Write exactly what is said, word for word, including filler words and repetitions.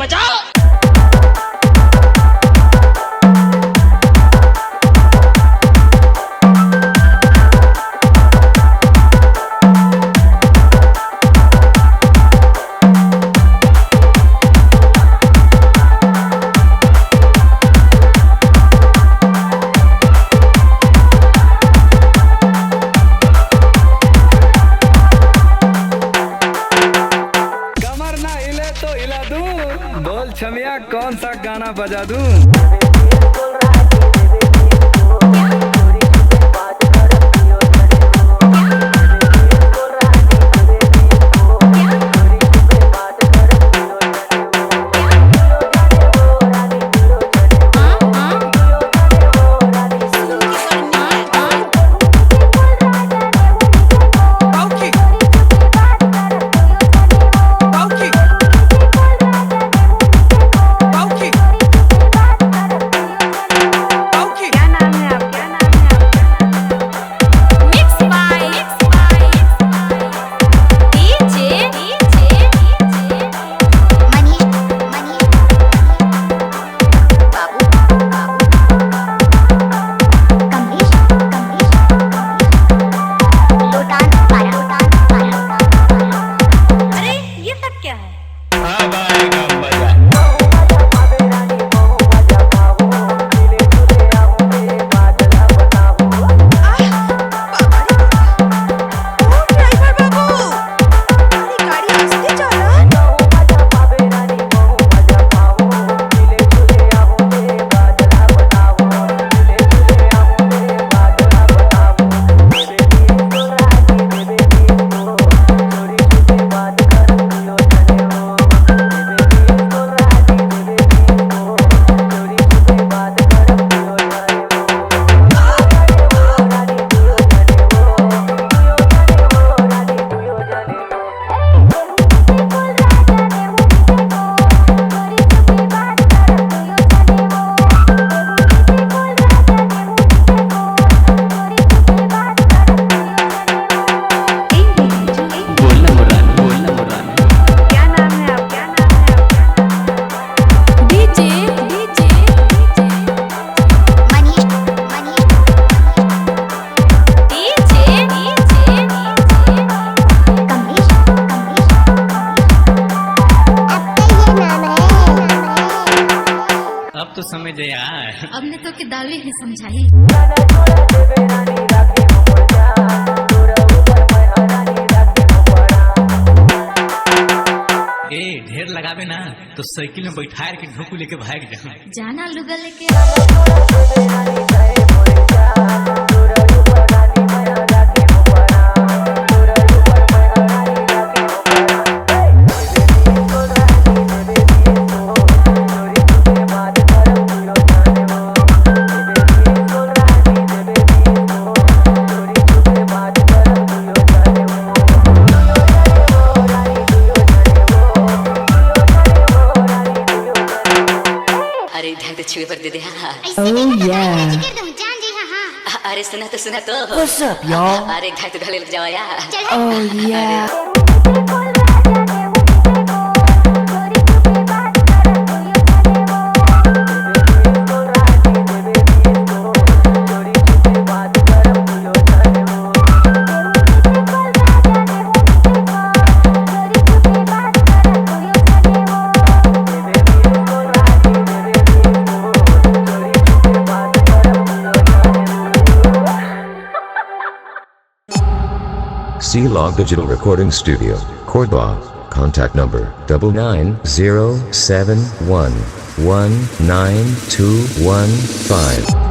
बजाओ। कमर ना हिले तो हिला दूं। बोल छमिया, कौन सा गाना बजा दूं? अरे, ये सब क्या है? अब आएगा मजा। अब तो समझ यार। अब ने तो के दावे ही समझाही। ए, ढेर लगाबे ना तो साइकिल में बैठार के ढोकू लेके भाग जा। जाना लुगा लेके। अरे, ढंग से छुए बर दे दे, हाँ, हाँ। ऐसे नहीं तो yeah। जान जी, हाँ, हाँ। अरे, सुना तो, सुना तो। What's up, y'all? अरे, ढंग से ढले लग जावा यार। चल। Oh, yeah। C-Log Digital Recording Studio, Cordoba. Contact number double nine zero seven one one nine two one five.